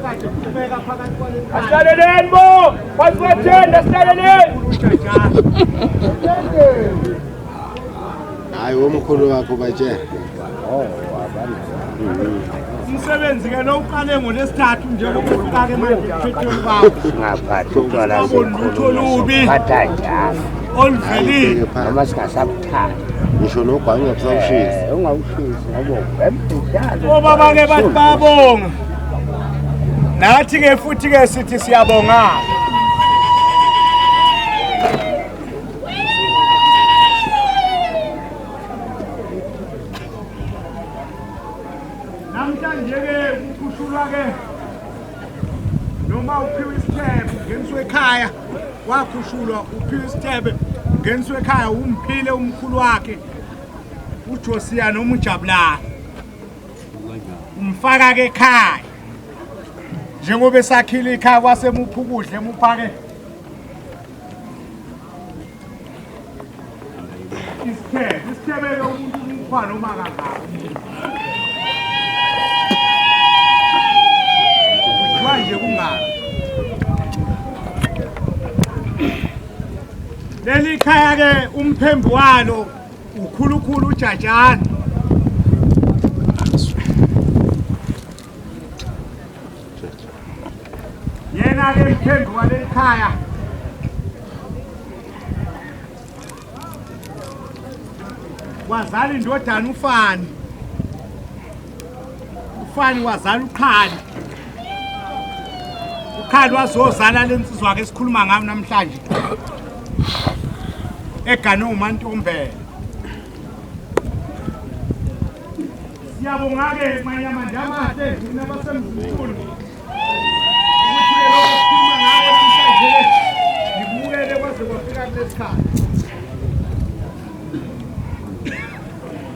Kade kuqhubeka phakathi kwaleli Asihlaleleni bo! Phansi kwethenda asihlaleleni! Hayi womkhulu wakho batshela. Umsebenzi ke lo uqale ngolesithathu njengoba ufika-ke manje emthethweni kwawo. Singaphathi utshwala Singaboni lutho olubi. Phatha njalo. Oluvelile. Noma singasabuthandi. Ngisho nogwayi ungabusawushisa. Ungawushisi ngoba ubhema njalo. Obaba-ke bathi bayabonga. Nathi-ke futhi-ke sithi siyabonga. Namhlanje-ke kukhushulwa-ke noma uphiwe isithebe ungeniswe ekhaya, wakhushulwa uphiwe isithebe ungeniswe ekhaya, umphile umkhulu wakhe uJosiya noma uJabulani, umfaka-ke ekhaya njengoba esakhile ikhaya, kwasemupha ukudla, emupha-ke isithebe. Isithebe-ke umuntu umupha noma kangaka, kuthiwa nje kungaka. Leli khaya-ke umphembi walo ukhulukhulu uJajana. Yena-ke mphembi waleli khaya wazala indodana uFani. UFani wazala uQhali. UQhali wazozala lensizwa ke esikhuluma ngayo namhlanje, egane uMantombela. Siyabonga-ke manyamanje amahle nina basemzimkhulu ukuthi-ke lokho esikhuluma ngako namhlanje ngibukele kwaze kwafika kulesikhathi.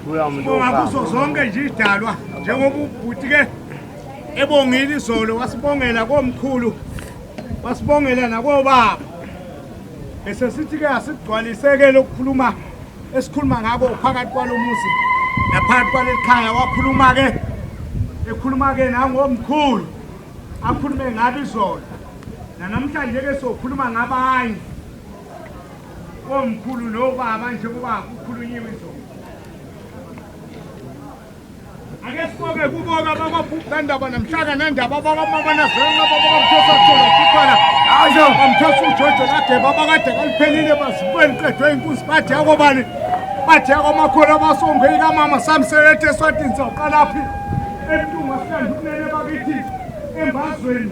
Sibonga kuzo zonke nje idalwa, njengoba ubhuti-ke ebongile izolo, wasibongela komkhulu, wasibongela nakobaba. Bese sithi-ke asigcwalise-ke lokukhuluma esikhuluma ngako phakathi kwalo muzi naphakathi kwaleli khaya. Wakhuluma-ke, ekhuluma-ke nangomkhulu akhulume ngabo izolo, nanamhlanje-ke sokhuluma ngabanye omkhulu nobaba njengoba kukhulunyiwe izolo. Ake siboke kuboka abakwaBhukandaba namhlaka nandaba, abakwamabanazenqa, abakwamthosathola bamthwasa uJojo lageba, abakade kaliphelile bazibweni qedwe inkunzi, bathi yakobani, bathi yakomakhulu abasonge ikamama samselethe eswatini. Sawuqalaphi eMntungwa, sihlanda ukunene bakithi embazweni,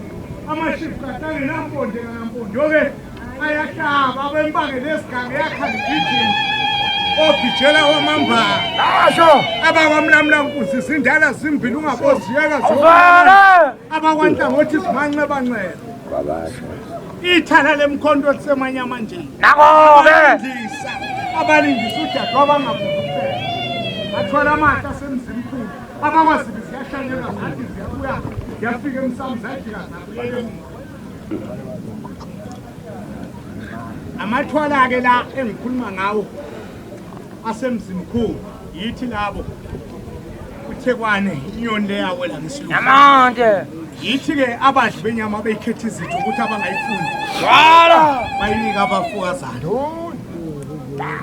amashifu katange namponde kanampondo-ke ayahlaba abembange lesigange yakhala igijima obhijela wamambala. Asho! Abakwamlamlankuzi zindala zimbili ungaboziyeka. Awuzwakale! Abakwanhlangothi zimanxebanxeba. Kwabasha. Ithala lemkhonto lisemanyama nje. Nako-ke! Abalingisa, abalingisa udade wabangabuzi kuphela, bathwala amahla asemzimkhulu, abakwazibi ziyashanyelwa, zathi ziyabuya ziyafika emsamo, zajika zabuyela emuva. Amathwala-ke la engikhuluma ngawo asemzimkhulu yithi labo uThekwane, inyoni leyawela ngesilungu. Namante! Yithi-ke abadli benyama beyikhetha izitho ukuthi abangayifuni Twala! bayinika abafukazana.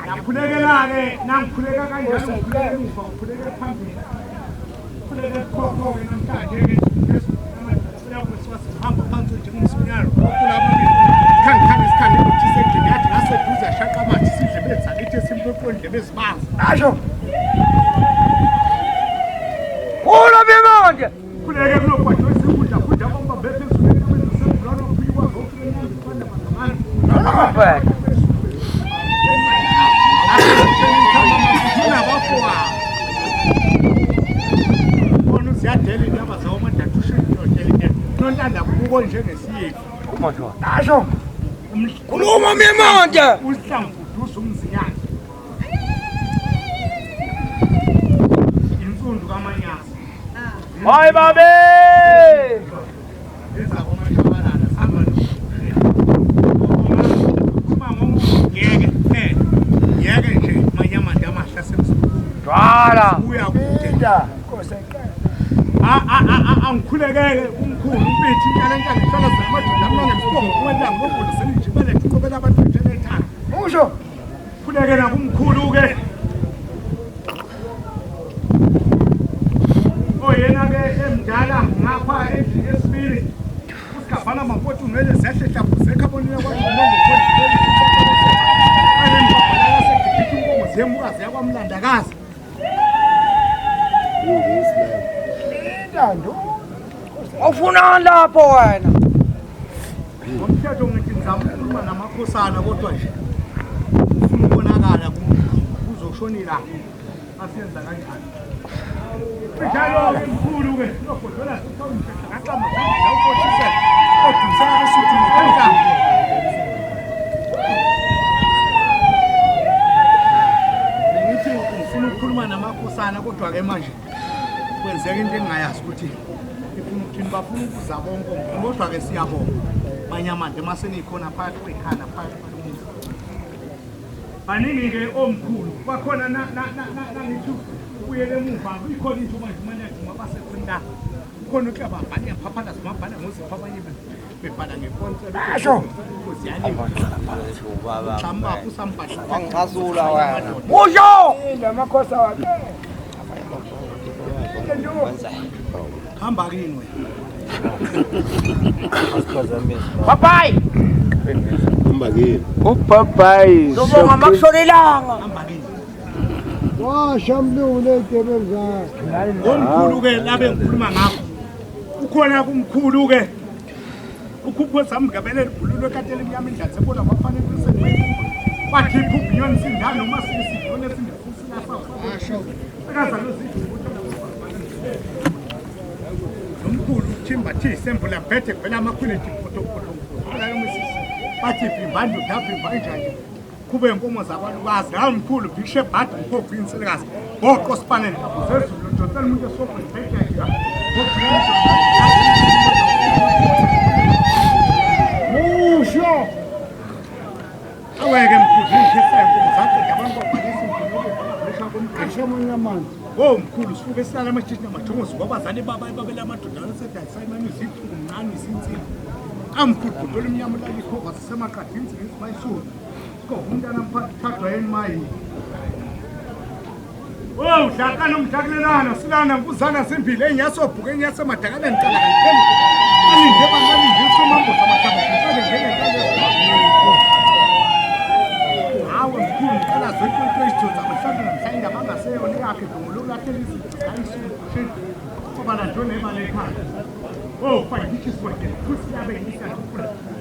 Nakhulekela-ke, nangikhuleka kanjalo, ngikhuleka emuva, ngikhuleka phambili, khuleka ekhokho-ke namhlanje-ke. Hamba phansi njengomsunyalo khangikhange isikhande ukuthi isendlini yathi ngaseduze ashaqa amathi isindlebe zakithi esimpoqo ndlebe ezibanzi. Asho! Khula Bimonde! Khuleke kulogwajo isinkundla fundi abambambe phezulu entabeni zasembulwana waphikwa zonke lenyanga mazamane. Nalapha! Bona uziyadela iy'ntaba zawomadatushidodela nontanda kuko njengesiyefu. Asho! Khuluma Bimonde! Uhlamvuduza umzinyana insundu kamanyasa. Hayi babe! Ezakomashabalala sihamba ngeke kuphela, yeke nje manyamande amahle asemzini. Twala! Buya kude. Angikhulekele umkhulu umpithi intalentala ihlala zamadoda amnange msibongo kuwelanga ngobhulo selinjibele qhubela abantu njenethanda. Usho. Khulekela kumkhulu-ke oyena-ke emdala ngapha endlini yesibili usigabhana makoti unwele zehle hlaphu zekhabonile kwaonongoanembabalalasegigithi zemuka ziyakwamlandakazi. Ingisi leyo. Intando. Ufunani lapho wena? Ngomthetho ngithi ngizama ukukhuluma namakhosana kodwa nje ufuna ukubonakala kuzoshona ilanga asiyenza kanjani njalo-ke mkhulu-ke logodlola sithomsheshakaxama awukothisela odumisela abesuthu nokwenhlanga. Ngithi ngifuna ukukhuluma namakhosana kodwa-ke manje kwenzeka into engingayazi ukuthi ifuna ukuthini. Bafuna ukuza bonke omkhulu kodwa-ke siyabonga manyamande uma senikhona phakathi kwekhanda phakathi kwalomuzi. Baningi-ke omkhulu bakhona nangithi ubuyele emuva ikhona into manje manje basekhona la kukhona uklaba abhale yaphaphana zimabhala ngozipho abanye bebhala ngefonse. Asho. Wangicasula wena. Usho. Inda amakhosi awaqele. Hamba kini wena. Papayi. Hamba kini. Upapayi. Lobonga makushona ilanga. Hamba kini. Washa mlungu ney'gebengu zakhe. Omkhulu-ke labe ngikhuluma ngakho ukhona kumkhulu-ke ukhupho zamgabele libhululo ekatela emnyama indlela sebona kwakufanele bathi iphuphu inyoni sindane noma siyisiyona nomkhulu uthimba thi sembula bhethe kuvela amakhwilithi bathi vimba ndoda vimba injani kube inkomo zabalukazi hawu mkhulu bhishe bhadi mkhovu inselekazi goqo sipanele zezulu donsela umuntu esogweni bhejajika. Musho! Aweke mkhulu ngikhetha inkomo zaqeda abantu babhalisa imvunulo Asha amanye amanzi. Oh mkhulu sifuke silala amatshitshi namathongozi ngoba abazali baba babele amadoda asedayisa imani iziphuku mncane izinsini. Amkhulu bhodolo emnyama ulala ikhova sisemaqadini ngezibayisulu. Sikho umntana mphathwa yini mayi. Oh dlakana umdlakulelana silana nkuzana zimbili enyasobhuka enyasemadakana ngicala kayipheli. Alinde bangalinde somambo samahlaba ngicela ngeke. Hawe mkhulu ngicela zonke isithunzi abahlanu namhlanje abangaseyona yakhe dongolo lakhe izinto zayisukushini ngoba lanto nemali ekhaya. Oh fine isiwede futhi yabe yisa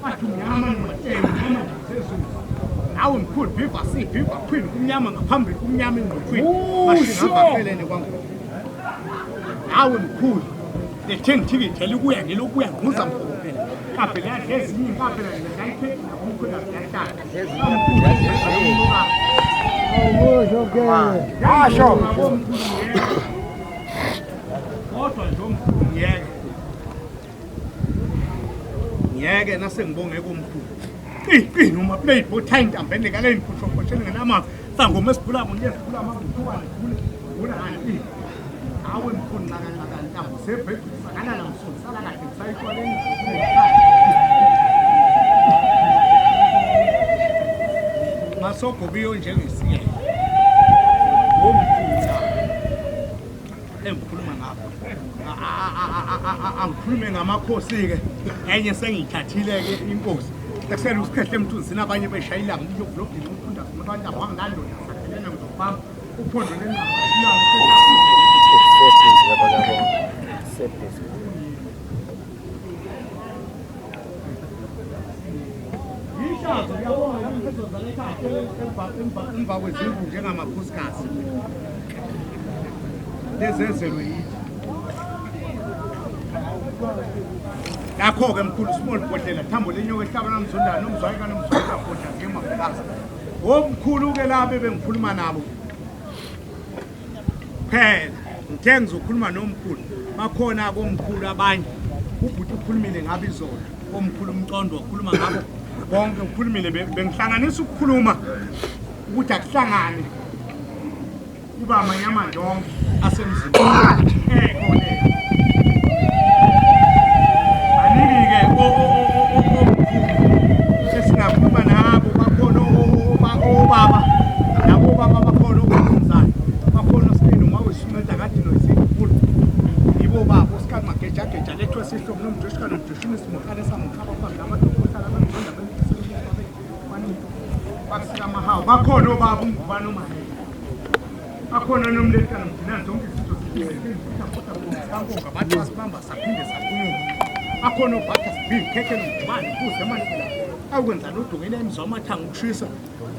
bathi umnyama nomatsheni umnyama zezulu. Hawe mkhulu viva si viva queen kumnyama ngaphambili kumnyama engqothweni. Bashinga kwangu. Hawe mkhulu le 10 ticket elikuya ngelokuya ngquza mkhulu phela. Kaphela yadla ezinye inkaphela ngayiphethe nakumkhulu yahlala. Musho ke. Asho. Kodwa nje omkhulu ngiyeke. Ngiyeke nasengibonge komkhulu. Qi noma play botha intambo enikale imphusho phosheni ngenamazwi. Sangoma esiphula munye esiphula amanguthuka ngivule. Vula kanti. Hawe mkhulu nqaka nqaka ntambo sebhedu sakana namsulu sala kade ngisayitshwaleni. Masogobiyo njengesiye. Womkhulu engikhuluma ngakho. Angikhulume ngamakhosi-ke enye sengiyithathile-ke inkosi ekusele usikhehle emthunzini abanye beshayila ngumlobhini umfunda umuntu wangilandoda sakhelene ngizokubamba uphondo lenqaba. Yishazo uyabona emva kwezindlu njengamakhosikazi lezenzelwe yithi. Lakho-ke mkhulu small bhodlela thambo lenyoka ehlaba namzondana nomzwayi kanomzwayi kabhodla ngemabhekazi. Omkhulu-ke laba ebengikhuluma nabo phela ngithe ngizokhuluma nomkhulu bakhona komkhulu abanye ubhuti ukhulumile ngabo izolo omkhulu umcondo wakhuluma ngabo bonke ukhulumile bengihlanganisa ukukhuluma ukuthi akuhlangane kuba amanye amanje onke asemzini ekhona. Bakhona obaba uNgubane uMahele, akhona nomletana mdinani, zonke izinto zikaNkonga bathi basibamba saphinde saphunyuka. Akhona obhatha sibili khekhe nomdibane kuze emanikela akwenza nodungela emzwa amathanga ukushisa.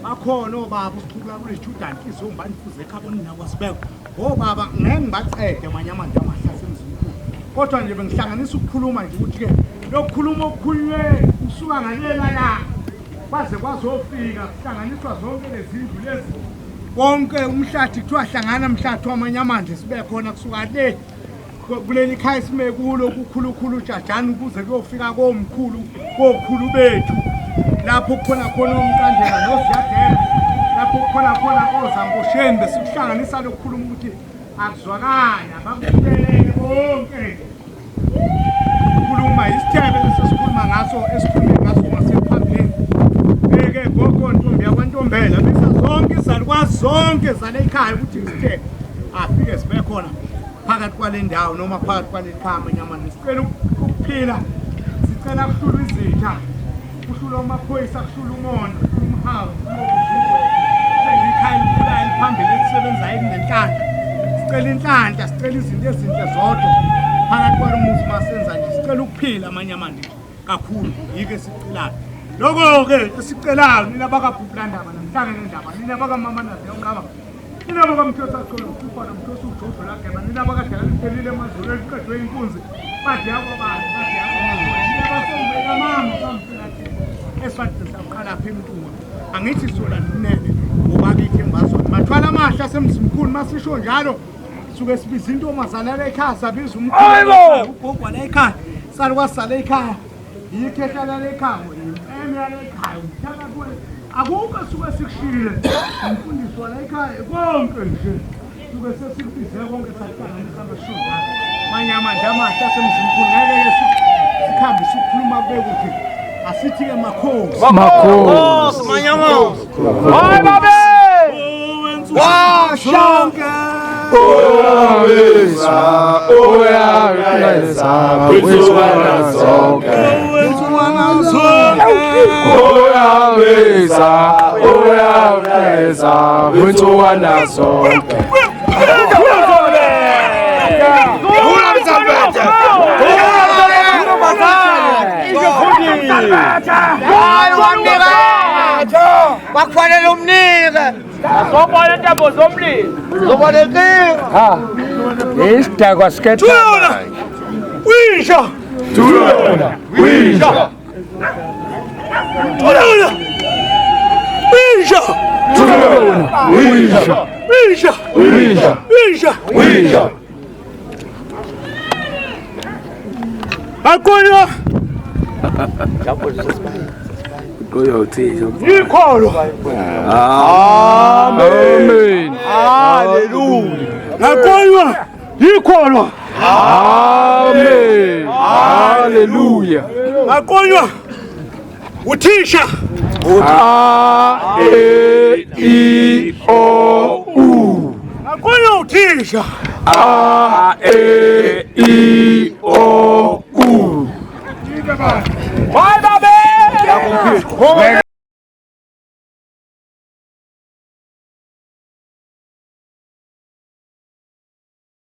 Bakhona obaba usichukula kulejudani inhliziyo ngubani fuze ekhabo nina kwasibeko. Obaba ngeke ngibaqede amanye amanje amahle asemzimkhulu, kodwa nje bengihlanganisa ukukhuluma nje ukuthi-ke lokukhuluma okukhulunywe kusuka ngalela la kwaze kwazofika kuhlanganiswa zonke lezindlu lezi konke umhlathi kuthiwa hlangana mhlathi wamanye amandla sibe khona kusuka le kuleli khaya esime kulo kukhulukhulu ujajani ukuze kuyofika komkhulu kokhulu bethu lapho kukhona khona omqandela noziyadela lapho kukhona khona ozangosheni besikuhlanganisa lokukhuluma ukuthi akuzwakali abakubukelele bonke khuluma isithebe lesi sikhuluma ngaso esikhulume ngaso masephambilini eke gogo ntombi yakwantombela bisa zonke izalukwazi zonke zale ekhaya ukuthi isithebe afike sibe khona phakathi kwale ndawo noma phakathi kwale khaya amanyamane. Sicela ukuphila, sicela kuhlulwa izitha, kuhlulwa amaphoyisa, kuhlulwa umona, kuhlulwa umhawu, sicela ikhaya elikhulayo eliphambili elisebenzayo elinenhlanhla. Sicela inhlanhla, sicela izinto ezinhle zodwa phakathi kwalo muzi masenza nje. Sicela ukuphila amanye amanje kakhulu, yiko esicelayo lokho-ke esicelayo. Nina bakabhubhulandaba namhlanje nendaba, nina bakamamanaze yonqaba, nina bakamthosa cholo mfufana mthosa ujojo lageba, nina bakadala liphelile emazulu eliqedwe inkunzi bathi yakwabani bathi yakwabani, nina basongibeka mama samfela eswadini saqalapha emntungwa. Angithi sola lunene ngobakithi embazweni bathwala amahle asemzimkhulu. Masisho njalo suke sibiza intombazana la ekhaya, sabiza umkhulu ugogo la ekhaya, salukwazi sale ekhaya, yikhehla lale ekhaya, impeme yale ekhaya, umthakathi akukho suke sikushile, umfundisi wala ekhaya, konke nje suke sesikubize konke sahlanganisa amashuza manye amandla amahle asemzimkhulu. Ngeke-ke sikhambise ukukhuluma kube kude, asithi-ke makhosi. Makhosi. Hayi babe! Washa. Uyabisa, uyabisa, kwinsukwana zonke. Uyabisa, uyabisa, kwinsukwana zonke. Hayi wamnika. Kwakufanele umnike. Zobona intambo zomlilo. Zobona inkinga. Isidakwa siketha. Wisha! Thula, wisha. Thula! Wisha! Thula, wisha. Wisha! Wisha. Wisha! Wisha. Akona ikholo. Amen. Hallelujah. Akona ikholo. Amen. Hallelujah. Akona uthisha. A E I O U. Akona uthisha. A E I O U. Hayi babe!